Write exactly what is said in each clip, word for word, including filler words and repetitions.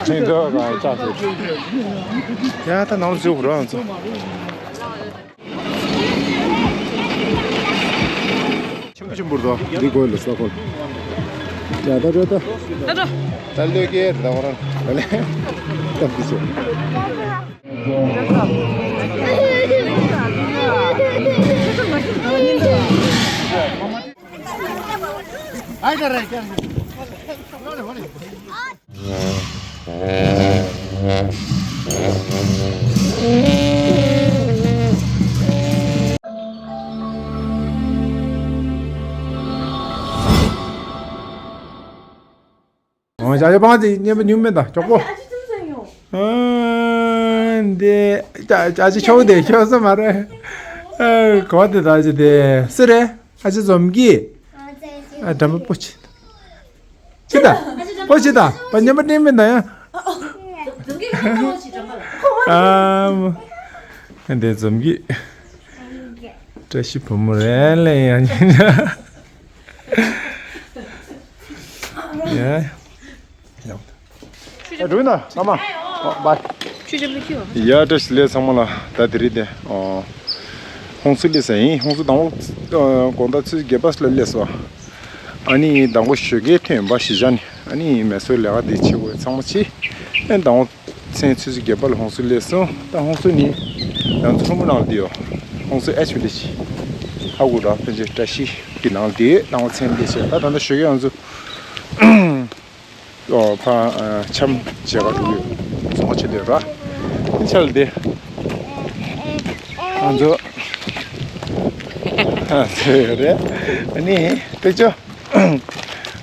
ཁྲིན་ཏུ་ག་ཅག་ཟེར། ཡ་ད་ནང་ལ་འཛུལ་རོགས་ཚོ། ཆེན་པོ་ཆེན་པོ་རེད། འདི་དགོས་ལ་ས་ཁོལ། ཡ་ད་འགྲོ་ད། ད་འགྲོ། ད་ལོས་ཀྱི་ད་བ་རང་ད་ལེ། སྟབས་ཀྱི་ཆེ། ཨོ་ཅག་ཅག་པང་དེ་ཉེས་པ་ཉུང་མེད་ད་ཅོག་པོ། ཨ་འདི་ཅག་ཅག་ཅི་ཆོག་དེ་ཁྱོད་ས་མ་རེད། ཨ་གོ་དེ་ད་ཅི་དེ་སུ་རེད། ཨ་ཅེ་འཛོམས་ཀྱི། ཨ་འདྲ་མ་པོ་ཆེ། ཆེ་ད། པོ་ཆེ་ད། པ་ཉམས་པ་ནེམ་མེ་ད་ཡ། ཨ་མོ། འདི་འཛོམས་ཀྱི། བཀྲ་ཤིས་བུ་མོ་རེད་ལེ་ཡ། ཡ། ཡང་། ཨ་འགྲོ་ན་ཨ་མ། ཨ་བཱའི། ཆུ་ཆབ་ལ་ཁྱིའོ། ཡ་བཀྲ་ཤིས་བདེ་ལེགས་ཚང་མ་ལ། ད་དེ་རིང་དེ་ཨོ། ཧོང་སུ་སླེབས་ས་ཡིན། ཧོང་སུ་དང་པོ་ཨ་དགོང་དག་ཆུ་ཚོད་བརྒྱད་པ་ལ་སླེབས་སོང་། ཨ་ནི་དང་པོ་ཞོགས་ཀས་ཐོན་པ་གཞིས་ཆགས་ནས་ཨ་ནི་མེ་སོར་ལས་ཀ་དེ་བྱེད་དགོས་ཚང་མ་བྱས། ཨ་ནི་དང་པོ་མཚན་ཆུ་ཚོད་བརྒྱད་པ་ལ་ཧོང་སུ་སླེབས་སོང་། ད་ཧོང་སུ་ནས་ང་ཚོ་ཁྲོམ་ནང་ལ་བསྡད་ཡོད། ཧོང་སུ་ཨེཆ་བི་ལེ་ཇི། ཧ་གོ་ར་ཕན་ཆད་བཀྲ་ཤིས་ཀྱི་ནང་ལ་བསྡད་དང་པོ་མཚན་སླེབས་བྱས། ད་ད་ལྟ་ཞོགས་ཀས་ང་ཚོ། ཨོ་ཕ་ཨ་འཆམ་བྱེད་ག་འགྲོ་གི་ཡོད། རྫོང་ཁ་ཆེ་དེ་ར། འཆལ་དེ། ང་ཚོ་ཨ་ཚེ་རེད། ཨ་ནི་ཐེག་ཆོ།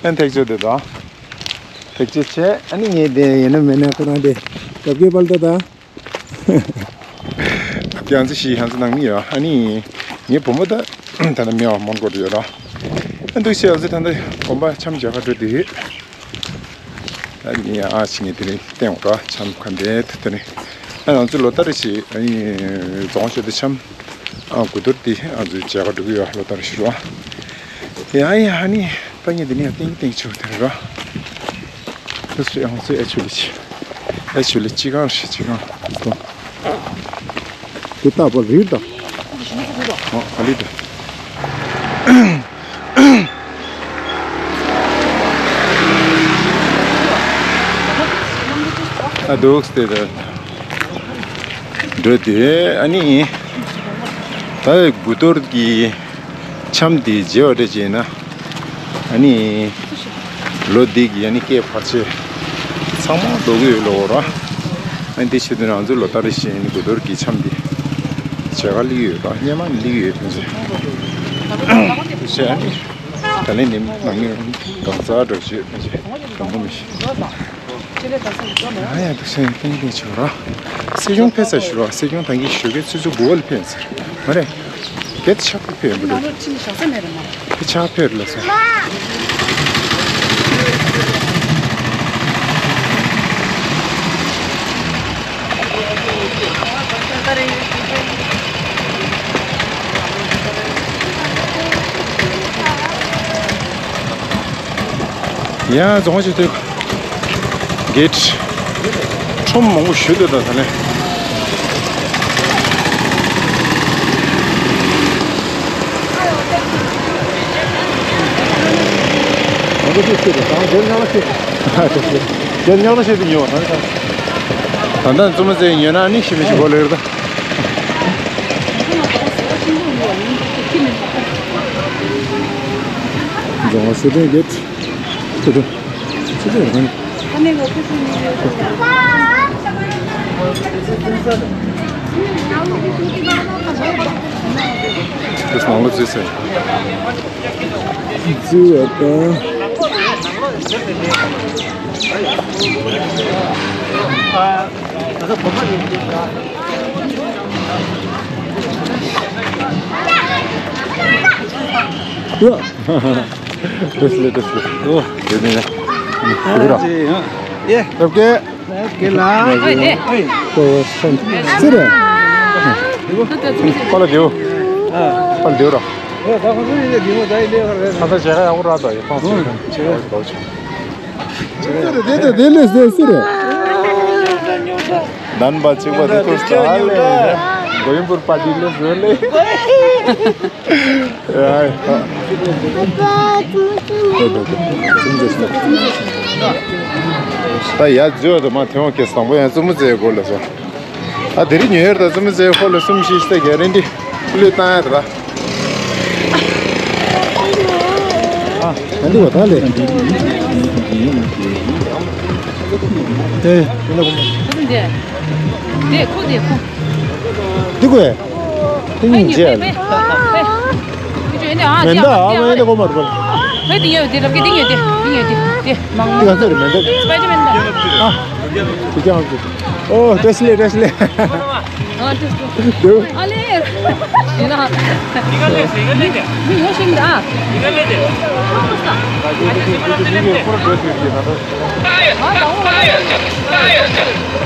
ཨ་ཐེག་ཆོ་དེ་དང་། ཐེག་ཆོ་བྱས། ཨ་ནི་ངས་དེ་ཡིན་ན་མེད་ན་ཁོ་རང་དེ་རྒྱབ་ཀྱི་པལ་ཏ་དང་། ང་ཚོ་ཞིག་ང་ཚོ་ནང་མི་ཡོད། ཨ་ནི་ངའི་བུ་མོ་ད་ད་ནི་མི་བ་མོན་གོ་ཡོད་ར། ཨ་འདུག་ཤེས་ང་ཚོ་ད་ལྟ་དགོན་པ་འཆམ་བྱེད་ག་འགྲོ་དུས། ཨ་ནི་ཨ་ཞིག་ངས་དེ་རིང་བསྟན་འོང་ར་འཆམ་ག་འདྲའི་དེ་དེ་རིང་། ཨ་ང་ཚོ་ལོ་ལྟར་ཞིག་ཨ་ནི་རྫོང་ཆེ་དུ་འཆམ། ཨ་དགུ་གཏོར་དེ་ང་ཚོ་བྱེད་ག་འགྲོ་གི་ཡོད་ལོ་ལྟར་ཞིག་ར། ཡ་ཡ་ཨ་ནི་ད་ངས་དེ་ནས་ཏིང་ཏིང་ཆུ་དེ་ར། ད་སུ་ཡང་སུ་ཨེ་ཆུ་ལི་ཆི། ཨེ་ཆུ་ལི་ཆི་གང་ཞིག་ཆི་གང་དང་། དེ་ལྟ་བུ་རེད་ད། ཨ་ཨ་ལི་ད། ཨ་འདུག་སྟེ་ད། འགྲོ་དུས་ཨ་ནི། ད་དགུ་གཏོར་གྱི་འཆམ་དེ་བརྗེ་བ་འདྲ་བྱས་ན། ཨ་ནི། ལོ་འདི་གི་ཨ་ནི་སྐྱེས་བར་ཆད་ཚང་མ་ལྡོག་གི་ཡོད་ལོ་ར། ཨ་ནི་དེ་བྱེད་དུས་ང་ཚོ་ལོ་ལྟར་བཞིན་དགུ་གཏོར་གྱི་འཆམ་འདི་བྱེད་ག་སླེབས་ཡོད་ར། སྔོན་མ་ནས་སླེབས་ཡོད་ཕན་ཆད། དེ་བྱས་ཨ་ནི་ད་ལན་ནི་ནང་མི་གང་ཚ་འགྲོ་བྱེད་ཕན་ཆད་དྲང་པོ་མི་ཤེས། ཡ་ཡ་འདུག་སེ་ཏན་ཏན་བྱེད་ར། སྲིད་སྐྱོང་ཕེབས་ས་ཞུ་ར། སྲིད་སྐྱོང་ད་གིན་ཞོགས་ཀས་ཆུ་ཚོད་དགུ་པ་ལ་ཕེབས་ས་མ་རེད། གལ་ཏེ་ཆག་པ་ཕེབས་ཡོང་གི་རེད། ཕེབས་ཆག་ཕེབས་རེད་ལ་སོང་། ཡ་རྫོང་ཆེ་དེ་གེ་ཊི། ཁྲོམ་མང་པོ་ཞིག་འདུག་ད་ད་ལན། ང་ཚོ་ཅིག་ཤེས་དང་རྒྱལ་ཉག་ལ་ཤེས། རྒྱལ་ཉག་ལ་ཤེས་དུ་ཉོ་བ་ད་ད་ད་ལྟ་བཙུན་མ་ཚེ་ཉོ་ན་ནི་ཤི་མི་ཤི་གོ་ལེར་ད། རྫོང་བ་སུ་ཏན་གེ་ཊི། སུ་ཏན། སུ་ཏན་རང་། དེ་སྣང་ལོ་རྩིས་ཟེར། རྩིས་ཡོད་དང་། ཡ། བཀྲ་ཤིས་བདེ་ལེགས། ཨོ། བདེ་ལེགས། ཨ་ཅེ་ཡང་། ཡེ། ཨོ་ཁེ། ཨོ་ཁེ་ལ། ཨོ་ཁེ། ཨོ་ཁེ། ཨོ་ཁེ། སི་རེད། པ་ལ་རྒྱུ། པ་ལ་རྒྱུ་ར། ཨོ་ད་ཁོ་ཚོ་ཡིན་ན་རྒྱུ་མོ་ད་ཡིན་ལེ་ཧར་རེད། ད་ད་བྱེད་ག་ཡག་པོ་ར་ད་ཡོད་ཁོང་ཚོ་ཡིན་ན་བྱེད་ག་ཡག་པོ་ཆེ། སི་རེད་དེ་དེ་དེ་ལས་སི་སི་རེད། ལྡན་པ་གཅིག་པ་དེ་ཐུགས་ལ་ལས། མགོན་པོར་པ་དེ་ལས་བཟོ་ལས། ད་ཡ་བརྗོད་དུ་མ་ཐེངས་ཀྱི་བཟང་པོ་ཡང་བཙུན་མོ་མཛེས་སྐོར་ལ་སོ། ཨ་དེ་རིང་ཉུ་ཡར་དང་བཙུན་མོ་མཛེས་སྐོར་ལ་གསུམ་བཞི་ཞིག་ག་རེ་འདི་བློས་བཏང་ཡ་དེ་ལ། ཨ་འདི་བ་ད་ལས། ཨེ། འདི་ཁོ་འདི་ཁོ། འདི་ཁོ། དེ་སྙིང་རྗེ། མེན་ད་ཨ་མ་ཡིན་ད་གོ་མ་རུ་པ། ཧེ་དེ་ཡོད་དེ་རབ་ཀྱི་དེ་ཡོད་དེ་དེ་ཡོད་དེ་དེ་མང་དེ་ག་ཚོད་རེད་མེན་ད། སྤེ་ཅི་མེན་ད། ཨ་དེ་ཀྱང་ཨ་ཙི། ཨོ་བཀྲ་ཤིས་བཀྲ་ཤིས། ཨ་ལེ། ཡིན་ན། མི་ཡོད་ཤིང་ད།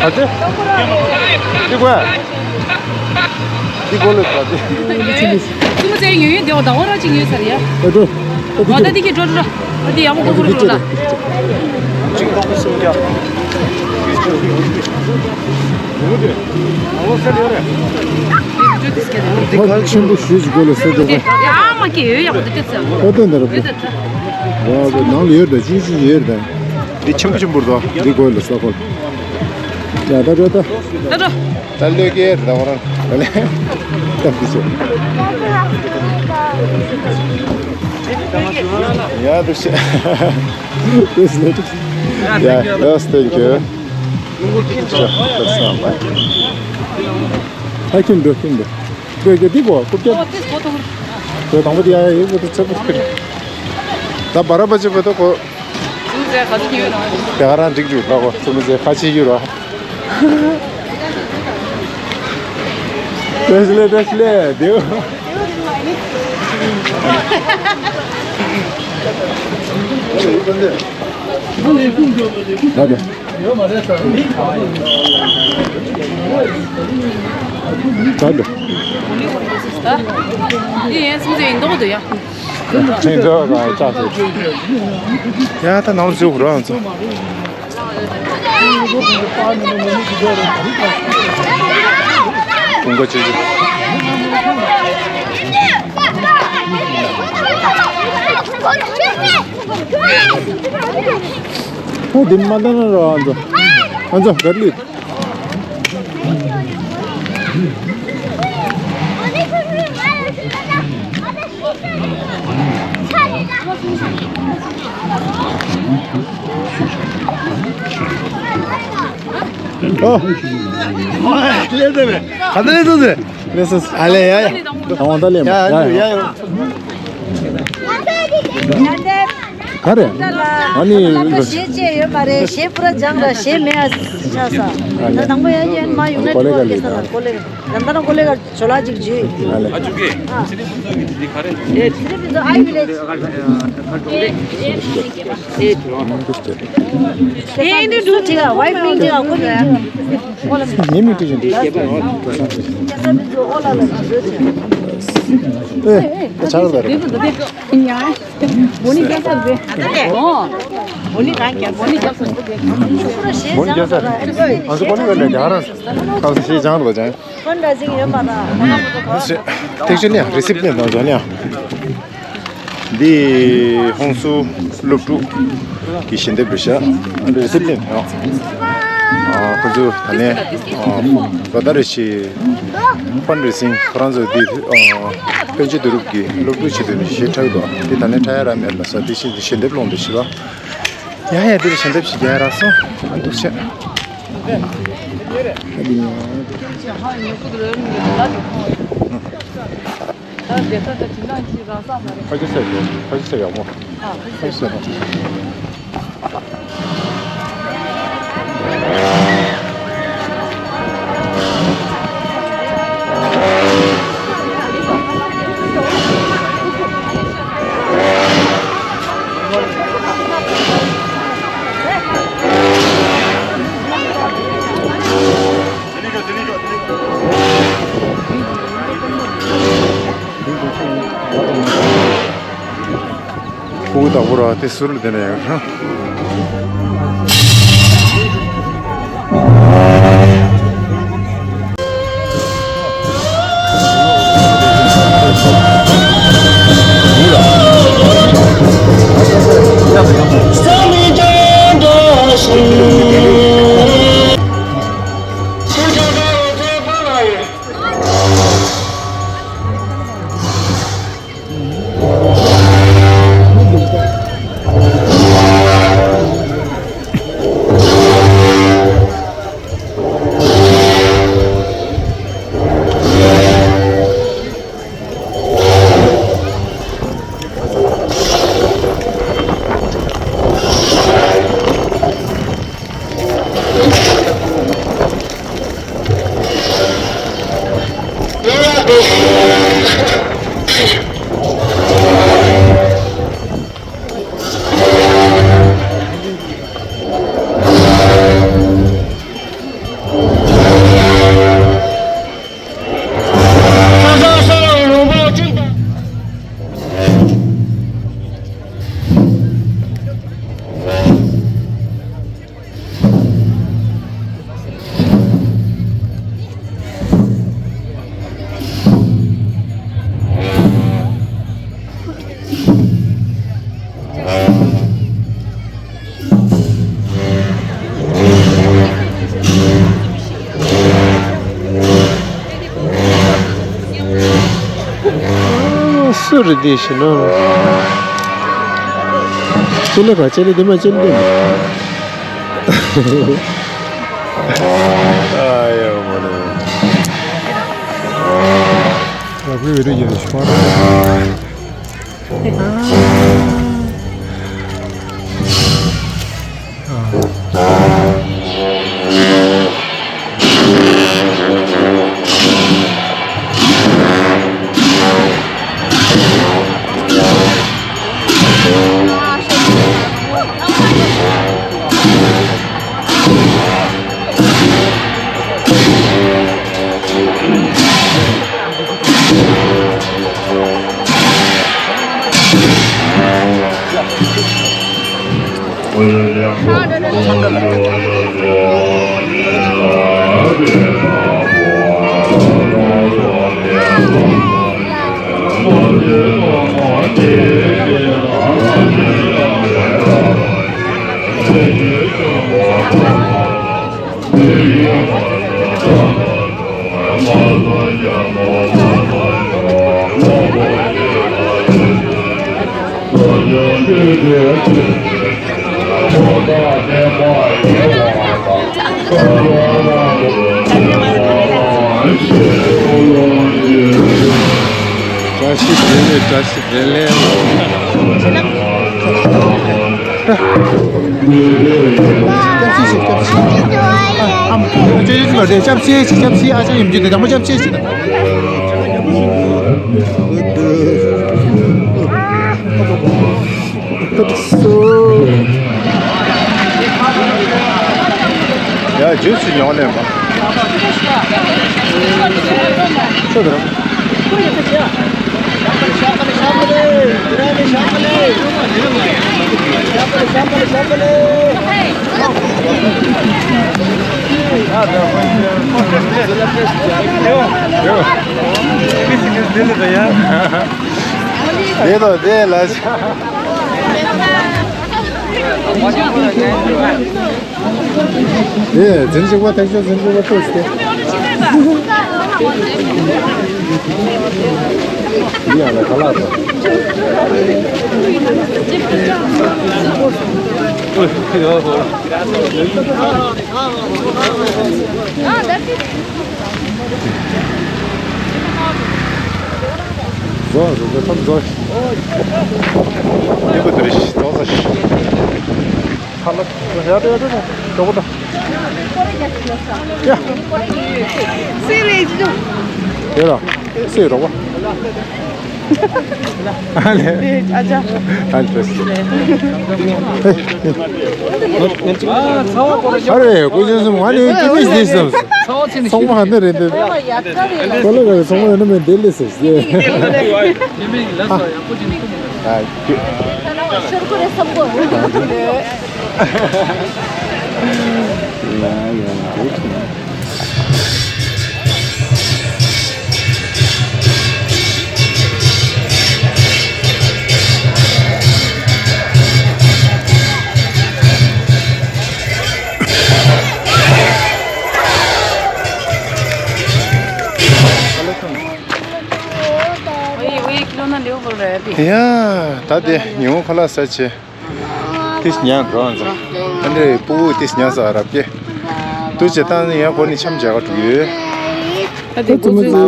ཨ་ཙི། འདི་གོ། འདི་གོ་ལ་ད་དེ། ཙུ་མོ་ཙེ་ཡོད་ཡོད་དེ་འོ་ད་འོ་ར་ཅིག་ཡོད་ས་རེད་ཡ། ཨ་འགྲོ། ཨ་འདི་ད་འདི་གི་འགྲོ་འགྲོ་འགྲོ། ཨ་འདི་ཡག་པོ་གོ་གོ་འགྲོ་ལ། འདི་ག་ཆེན་པོ་ཞུས་ཅིག་གོ་ལ་ས་འགྲོ་གོ། ཡ་མ་གི་ཡོད་ཡག་པོ་འདི་སྐད་ཟེར། ཨོ་ཏན་ད་ར་པོ། ཡོད་ད་ད། ཡ་ནང་ལ་ཡོད་ད་ཅི་ཅི་ཡོད་ད། འདི་ཆེན་པོ་ཆེན་པོ་རེད་ད། འདི་གོ་ལ་ས་གོ། ཡ་ད་འགྲོ་ད། ད་འགྲོ། ད་ལོས་ཀྱི་ད་ཁོ་རང་ད་ལེ། ད་འདི་ཚོ། ཡ་འདུག་ཤེས། Yes, thank you. ཨ་ཁྱིམ་འགྲོ་ཁྱིམ་འགྲོ། འགྲོ་རྒྱུ་འདི་གོ་རྐུབ་བཀྱག་འགྲོ་དང་པོ་དེ་ཡ་ཡ་ཡོད་པོ་དེ་ཚོད་པོ་ཁྱིམ། ད་བ་ར་པ་ཅི་པོ་ད་གོ། ཙུ་མོ་ཟེར་ག་ཚོད་ཉོས་ན། དེ་ག་རང་འགྲིག་འགྲིག་ལ་གོ་ཙུ་མོ་ཟེར་ཁ་ཆེ་ཡོད་ར། བཀྲ་ཤིས་བཀྲ་ཤིས་བདེ། ད་དེ། ད་དེ། འདི་ཡན་སུམ་ཅུ་ཡིན་མདོག་འདུག་ཡ། ཁྱེད་ཚོ་ལ་ལྕགས་ཟེར། ཡ་ད་ནང་ལ་འཛུལ་རོགས་ཚོ། ཀུན་དགའ་ཆོས་སྐྱིད། ཨོ་དེ་མ་ལྟ་ན་རོ་ཨ་ཚོ། ཨ་ཚོ་ག་ལུས། ཨོ། ལས་ཚེ་བས། ག་འདྲ་ལས་ཚེ་ཟེར། ལས་ཚེ། ཨ་ལས་ཡ་ཡ། ད་འོང་ད་ལས་མ། ཡ་ཡ་ཡ། ཡ་ཡ། ག་རེ། ཨ་ནི། ལ་ཞེས་བཅད་ཡོད་མ་རེད། ཞེས་པུ་ར་སྦྱངས་ར་ཞེས་མེད་ཨ་ཆགས་ས། ད་དང་པོ་ཡ་ཡན་མ་ཡོང་ན་ཀོ་ལེ་ག་ལས་ད། ཀོ་ལེ་ག་ད་ད་ཀོ་ལེ་ག་ཇོ་ལ་ཅིག་ཇུས། ཨ་ལེ། ཨ་ཇུ་གེ། ཨ་ཇི་ལེ་ཕི་ཛོ་ཨའི་ཝི་ལེ་ཇི། ཨེ་འདི་འདུག་ཅིག་ཨ་ཝའི་པིང་ཅིག་ཨ་ཀོ་ལེ་ག་ཀོ་ལེ་ག་ཉེ་མི་ཏི་ཅིག་འདུག་ཨེ་ཆགས་ལ་རེད། ཉ། མོ་ནི་རྒྱལ་ས་རེད། ཨོ། མོ་ནི་གང་རྒྱལ་མོ་ནི་རྒྱལ་ས་རེད། མོ་ནི་རྒྱལ་ས་རེད། ཨ་ཚོ་མོ་ནི་ག་ནས་རྒྱལ་ར། ཨ་ཚོ་ཞེས་སྦྱང་རོགས་ཅན། ཕན་ར་ཟིང་ཡོད་མ་ར། ཐེག་ཆེན་ནི་རི་སིབ་ནས་དང་ཟོ་ནི་ཡང་། འདི་ཧོང་སུ་སློབ་ཕྲུག་གི་ཞལ་འདེབས་རེད་ཤག་རི་སིབ་ནས་ཡང་། ཁོ་ཚོ་ད་ནས་ལོ་ལྟར་རེ་བཞིན་ཕན་རེ་ཟིང་ཁོ་རང་ཚོ་འདི་པཎ་ཆེན་བསྡུ་རུབ་ཀྱི་སློབ་ཕྲུག་ཆེད་དུ་ཞལ་འཁྲབ་དང་འདི་ད་ནས་འཁྲབ་ཡ་ར་མེད་ལ་ས་དེ་བཞིན་ཞལ་འདེབས་སློང་འདི་ཞིག་ལ། ཡ་ཡ་འདིར་ཞལ་འདེབས་ཤིག་རྒྱག་རག་སོང་། ཨ་འདུག་ཆེ། ཁ་ཆེ་ཟེར་ཡོད། ཁ་ཆེ་ཟེར་ཡག་མོ། ཁ་ཆེ་ཟེར་ཡག་མོ། ཁུག་དང་པོ་ར་དེ་ཟུར་ལ་དེ་ནས་ཡང་ཧྲང་། ཏུ་རུ་དེ་ཤི་ནོ། ཅི་ལེ་པ་ཅི་ལེ་དེ་མ་ཅི་ལེ་དེ་མ། ཨ་ཡ་མ་ནི། ཨ་བི་བི་རི་ཡ་ཤི་པ། བཀྲ་ཤིས་བདེ་ལེགས། བཀྲ་ཤིས་བདེ་ལེགས། སྐྱབས་སེ་ཞིག་སྐྱབས་སེ་ཞིག་ཨ་ཨམ་ཅོ་ཅོ་ཅོ་ཅོ་སྐྱབས་སེ་ཞིག་སྐྱབས་སེ་ཨ་ཅག་ཡུམ་ཅུ་དེ་དང་པོ་སྐྱབས་སེ་ཞིག་ཡ་ཇུས་སུ་ཉོག་ནས་མ། ཤོད་དང་། ཡོ། ཡོ། དེ་དང་དེ་ལ། དེ་འཛིན་ཅིག་པ་ཐེག་ཆོས་འཛིན་ཅིག་པ་ཐུགས་སྟེ། འདི་ཡང་ལ་ག་ལ་དང་། ཟོ་ཟོ་ཟོ་ཐམ་ཟོ། ཡེ་གོ་དུ་རེ་ཤི་ཏོ་ཟོ་ཤི། ཧ་ལ་ཡ་ཏོ་ཡ་ཏོ་ཏོ་ཏོ་ཏོ། ཡ། སེ་རེ་ཇི་ཏོ། དེ་ར་སེ་ར་བ། ཨ་ལེ། ཨ་ཅག་ཨ་ལེ། ཨ་རེ་ཀུ་ཅན་སུམ་ང་ནི་ཀི་མིས་དེ་སམ། ཚོང་མ་ཧ་ནི་རེད་འདུག་ཁོ་ལ་ག་ཚོང་མ་ཡོད་ན་མེད་འདི་ལས་སམ། ཨ་ཀི། ཤར་ཁུ་རེ་སམ་གོ། ཡ། ད་དེ་ཉིན་མོ་ཁ་ལག་ཟ་བྱས། ཏིས་ཉག་འགྲོ་ཨང་ཙང་། ཨ་འདྲེ་སྤུ་བོ་ཏིས་ཉག་ཟ་རབ་ཀྱེ། ཏུ་ཅེ་ཏང་ནི་ཡང་ཁོ་ནི་འཆམ་བྱ་ག་འགྲོ་ཡོད། ཨ་དེ་ཏུ་ཙུ་མི་ཙི།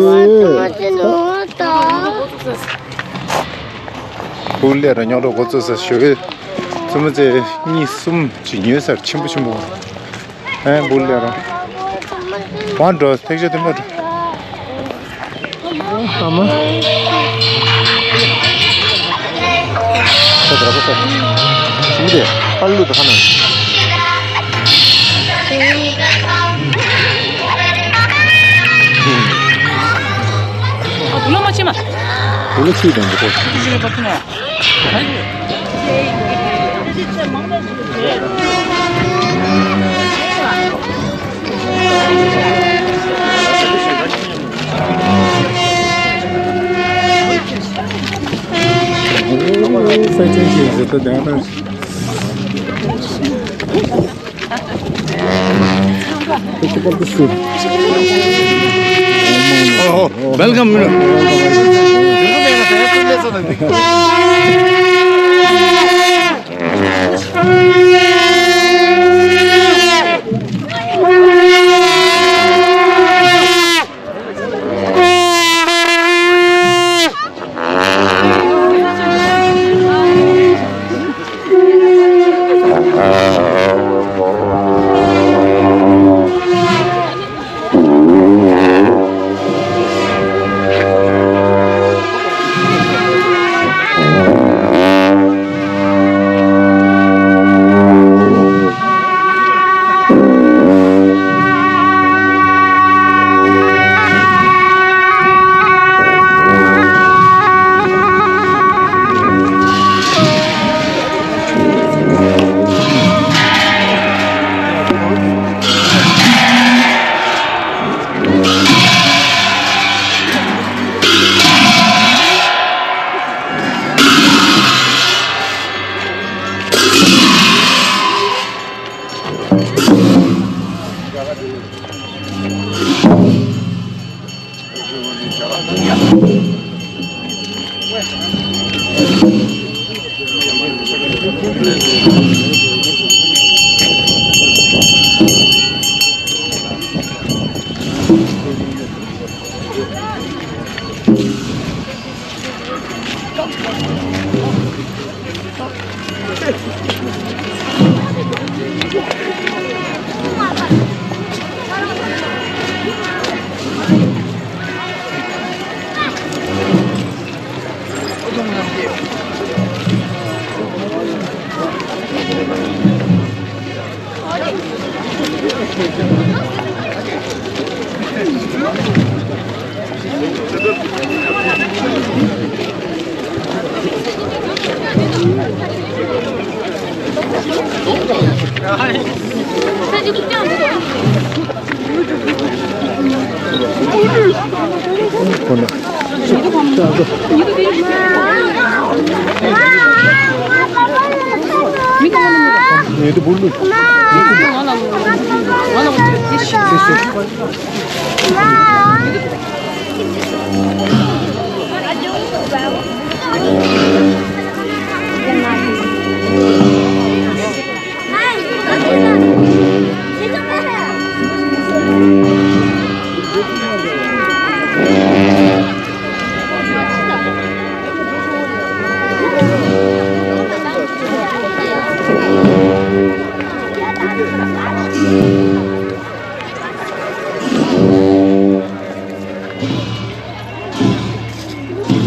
སྤུ་ལེ་ར་ཉོག་འགྲོ་གོ་ཙུ་ས་ཞོ་ཡོད། ཙུ་མི་ཙི་གཉིས་གསུམ་ཅིག་ཉོས་ས་ཆེན་པོ་ཆེན་པོ། ཨེ་འབུ་ལེ་ར། ཝང་འགྲོ་ཐེག་ཆོས་དེ་མ་འགྲོ། ཨ་མ། ས་དྲ་པ་ས། ཞིམ་པོ་དེ་ཨ་ལུ་དང་ཧ་ན། ཨ་བུ་ལོ་མ་ཆེ་མ། བུ་ལོ་ཆེ་དང་འགྲོ་གོ། ཆེ་མ་ཆེ་མ། Oh, welcome.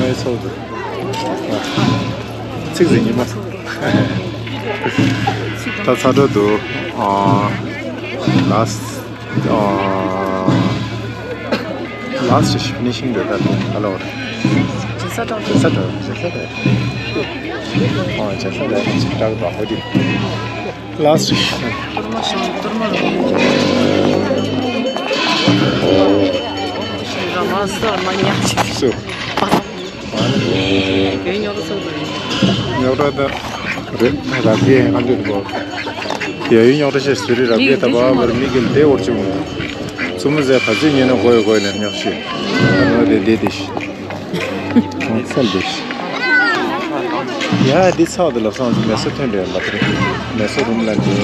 མའི་ཚོགས་འདུ། ཚིག་ཟིན་ཉི་མ། ད་ཚ་དྲོད་འདུག་ཨ། ལཱསི། ཨ། ལཱསི་ཕི་ནི་ཤིང་རེད་ད་དེ་ག་ལ་བ་རེད། ཇེ་ས་དྲག་ཇེ་ས་དྲག་ཇེ་ས་དྲག་ཨ་ཇེ་ས་དྲག་ཇེ་དྲག་དང་ཧོ་དི། ལཱསི། ཏུར་མ་ཤང་ཏུར་མ་རུ། ཤིང་ར་མ་ས་མ་ཉག་ཅིག་སུ། ཉོག་ར་ད་རེད་རབ་རྒྱས་ང་ཚོ་གོ། ཡ་ཡུ་ཉོག་ར་ཤེས་སུ་རི་རབ་རྒྱས་ད་བ་བར་མི་གིལ་དེ་འོར་ཅུང་། ཙུ་མུ་ཟེ་ཕ་ཚི་ཉེ་ན་གོ་ཡོ་གོ་ཡོ་ལེན་ཉོག་ཤེས། ཨ་ནོ་དེ་དེ་དེ་ཤི། གང་སེམས་འདི། ཡ་འདི་ཚོགས་འདི་ལབ་སོང་ཙི་མེ་སོ་ཐོན་འདྲེ་ལབ་རེད། མེ་སོ་རུམ་ལ་འདི།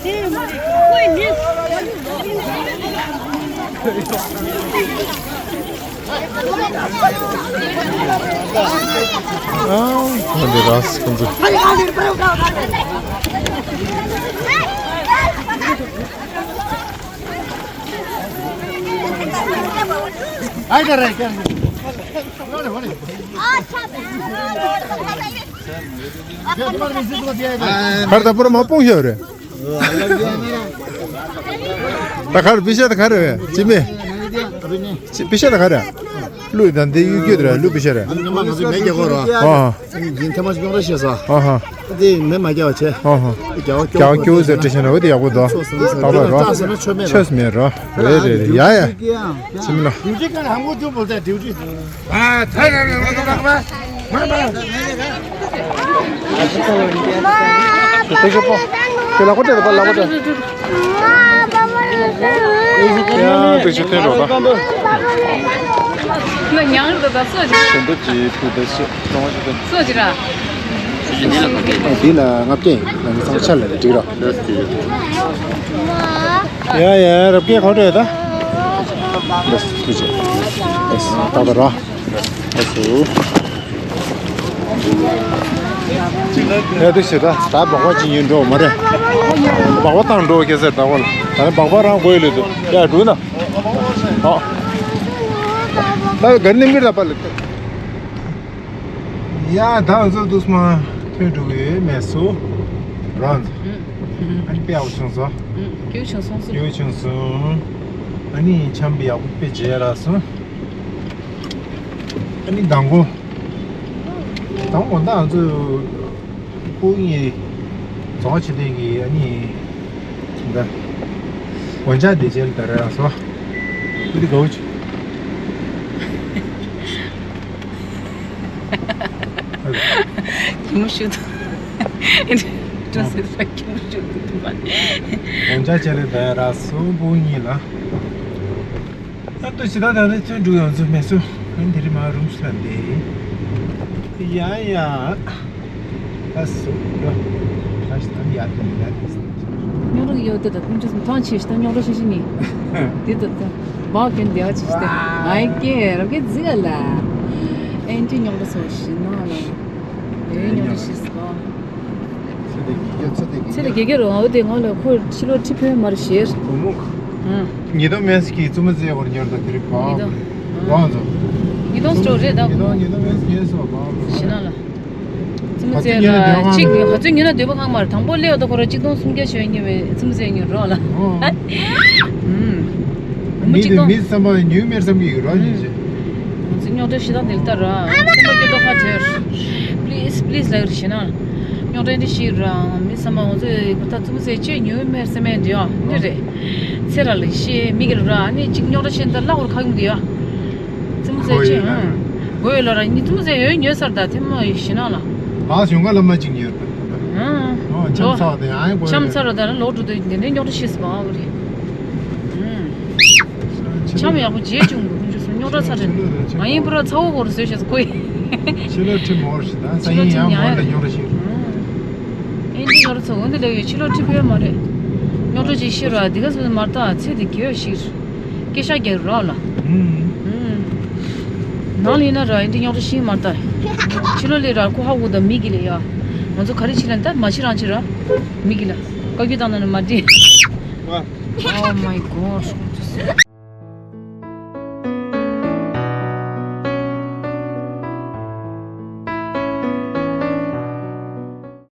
ཨ། ཁོང་འདི་ར་སི་ཁོང་ཚོ། ཁར་ད་པུར་མ་སྤུངས་ཤོར་རེད། ད་ག་རེ་པི་ཤ་ད་ག་རེ་རེད། ཅི་མེད། ཅི་པི་ཤ་ད་ག་རེ། ཀླུ་དང་འདི་གཡུ་སྐྱོད་ར་ཀླུ་པི་ཤ་ར། ཨ་ནི་ང་མ་ང་ཚོ་མེ་རྒྱག་གོ་ར། ཨ་ཧ། ཡིན་ཐེངས་མ་ཅིག་སྙོང་ར་བཤད་ས། ཨ་ཧ། འདི་མེ་མ་རྒྱག་པ་བྱས། ཨ་ཧ། རྒྱག་པ་རྒྱག་པ་སྐྱོ་བོ་ཟེར་བྲིས་ཤེ་ན་འོ་དེ་ཡག་པོ་འདུག་ད་པ་ར། ཆོས་མེད་ར། རེད་རེད་རེད། ཡ་ཡ། ཅི་མིན་ན། ད་ད་ད་ད་ད་ད། དེ་ལ་ཁོ་ཏེ་ལ་ཁོ་ཏེ། ཡང་དེ་ཅི་ཐེན་རོ་ད། ང་ཉང་རེད་ད་སོ་ཅི། དོན་དུ་ཅི་ཕུ་དེ་སོ་ཅི་ར། འདི་ལ་ལྔ་བརྒྱ་ཡིན། ང་ཚང་ཆ་ལ་འགྲིག་ར། ཡ་ཡ་རབ་རྒྱས་ག་འདྲ་ཡོད་ད། ལགས་སོ་ཐུགས་རྗེ་ཆེ། ལགས་སོ་ད་ད་ར། ལགས་སོ། ཡ་དུ་ཞེ་ད་ད་སྦག་སྦག་ཅིག་ཉོས་འགྲོ་མ་རེད། སྦག་སྦག་བཏང་འགྲོ་ཁྱེད་ཟེར་ད་བ་ལ་ད་ནི་སྦག་སྦག་རང་དགོས་ལོས་འདུག་ཡ་འགྲོ་ན། ཨ། ད་ག་ནིམ་གི་ད་པ་ལ། ཡ་ད་ང་ཚོ་འདུག་སྨ་ཐོན་འགྲོ་གི་མེད་སོ། རང་ཚོ། ཨ་ནི་དཔེ་ཡག་པོ་བྱུང་སོང་། སྐྱིད་པོ་བྱུང་སོང་། སྐྱིད་པོ་བྱུང་སོང་། ཨ་ནི་འཆམ་པོ་ཡག་པོ་དཔེ་མཇལ་རག་སོང་། ཨ་ནི་མདང་དགོང་། མདང་དགོང་ད་ང་ཚོ་སྤུ་གུ་གཉིས་རྫོང་ཆེ་ལྡན་གྱི་ཨ་ནི་ད་འོན་ཅག་བདེ་ཆེན་ལ་ད་རེ་རག་སོང་། སྐུ་དེ་དགའ་བོ་བྱུང་། གད་མོ་ཤོར་འདུག་ཅོ་སེ་ས་གད་མོ་ཤོར་འདུག་ཐུག་པ། འོན་ཅག་ཆེ་ལེ་བས་ར་སུ་བུ་གཉིས་ལ། ཨ་ཏོ་ཞི་ད་ད་ནི་ཚོན་འབྲུ་ཡོང་ཚུལ་མེད་སོ། ཨ་དེ་རི་མ་རུམ་སུ་ལ་འདི། ཡ་ཡ། ཨ་སུ་ཡོ། ད་ཞི་ད་ནི་ཡ་དེ་ནི་ཡ་དེ་སུ། ཉོ་རུ་ཡོད་དེ་ད་ཀུན་ཅོ་སུ་ཐང་ཆེ་ཞི་ད་ཉོ་རུ་ཤེས་ཤེས་ནི། དེ་ད་ད། བག་གན་བདེ་བ་ཅིག་སྟེ། ཨའི་ཀེ་རབ་ཀེ་ཛི་ག་ལ། ཨེན་ཏི་རྙོག་དྲ་སོགས་ཞི་ན་ལ། ཨེ་རྙོག་དྲ་ཞི་སོ། ཚེ་དེ་དགེ་རྒྱུ་རོ་འོ་དེ་ང་ལ་ཁོ་ཕྱི་ལོ་ཁྲི་ཕན་མར་ཤེར། ཉི་དོ་མེས་ཀྱི་བཙུན་མོ་ཟེར་བར་ཉར་དང་དེ་རིགས་པ། ཉི་དོ། རང་ཚོ། ཉི་དོ་སྤྲོ་རེད་ད། ཉི་དོ་ཉི་དོ་མེས་ཀྱི་སོ་པ། ཞི་ན་ལ། བཙུན་མོ་ཚེ་ལ་གཅིག་ཧ་ཚོད་ཉི་ན་འདོད་པ་ཁང་མར་དང་པོ་སླེབས་ད་ཁོ་ར་གཅིག་སྟོང་སུམ་བརྒྱ་ཞོན་ཉི་བའི་བཙུན་མོ་ཚེ་ཉི་རོགས་ལ། ཨུམ། མི་གཅིག་སྟོང་། མི་བསམ་པ་ཉུལ་མེར་བསམ་གྱི་ཡོད་ར་ཉི་ཅེ། ང་ཚོ་རྙོག་དྲ་ཞི་ད་འདིར་ལྟ་ར་སེམས་པ་སྐྱོ་ཏོག་ཁ་ཐེར། པི་ལིས་པི་ལིས་ལ་ཡོད་ཞེ་ན། རྙོག་དྲ་འདི་ཞི་ར་མི་བསམ་པ་ང་ཚོ་ད་བཙུན་མོ་ཚེ་ཅེ་ཉུལ་མེར་སེམས་མེད་འདི་ཡ་འདི་རེད། ཚེ་ར་ལ་ཤེས་མི་གི་ར་ནི་གཅིག་རྙོག་དྲ་ཞི་ད་ལ་ཧོར་ཁ་ཡུམ་འདི་ཡ། བཙུན་མོ་ཚེ་ཅེ་ཧང་། གོ་ཡོད་ལ་ར་ནི་བཙུན་མོ་ཚེ་ཡོད་ཉོས་སར་ད་ཐེམ་མ་ཡི་ཞི་ན་ལ། ཨ་ཞུང་ག་ལ་མ་གཅིག་ཉོས། ཨང་། ཨོ་འཆམ་ཚར་དེ་ཨང་གོ་ཡོད། འཆམ་ཚར་ར་ད་ལ་ལོག་འགྲོ་དུས་འདི་འདྲའི་རྙོག་དྲ་ཤི་སི་བ་གོ་རེད། ཨང་། འཆམ་ཡག་པོ་རྗེས་བྱུང་གི་ཁོང་ཚོ་རྙོག་དྲ་ཚ་དྲན་མ་ཡིན་པ་ར་ཚ་བོ་གོ་རུ་བཟོས་བྱས་སུ་ཁོས། ཕྱི་ལོ་ཁྲི་མོར་ཞི་ད་ས་ཡིན་ཡང་མོར་ལ་རྙོག་དྲ་ཤི། ཨེ་འདི་ཡོ་ར་ཚོ་འོན་ཏེ་ལས་ཡོད་ཕྱི་ལོ་ཁྲི་ཕོད་མ་རེད། རྙོག་དྲ་ཅིག་ཤི་ར་འདི་ག་ཚོད་མར་ད་ཚེ་འདི་གེ་བ་ཤི་ར། སྐད་ཆ་རྒྱག་རོགས་ལ། ནང་ལ་ཡིན་ན་ར་ཡིན་དུས་རྙོག་དྲ་ཤི་མ་ལྟ། ཕྱི་ལོགས་ལ་ར་ཁོ་ཧ་གོ་ད་མི་གི་ལ་ཡ། ང་ཚོ་ག་རེ་བྱེད་ལ་ད་མ་བྱེད་རང་བྱེད་ར། མི་གི་ལ། བཀའ་བཀྱོན་བཏང་ན་ནི་མ་འགྲིག Oh my god.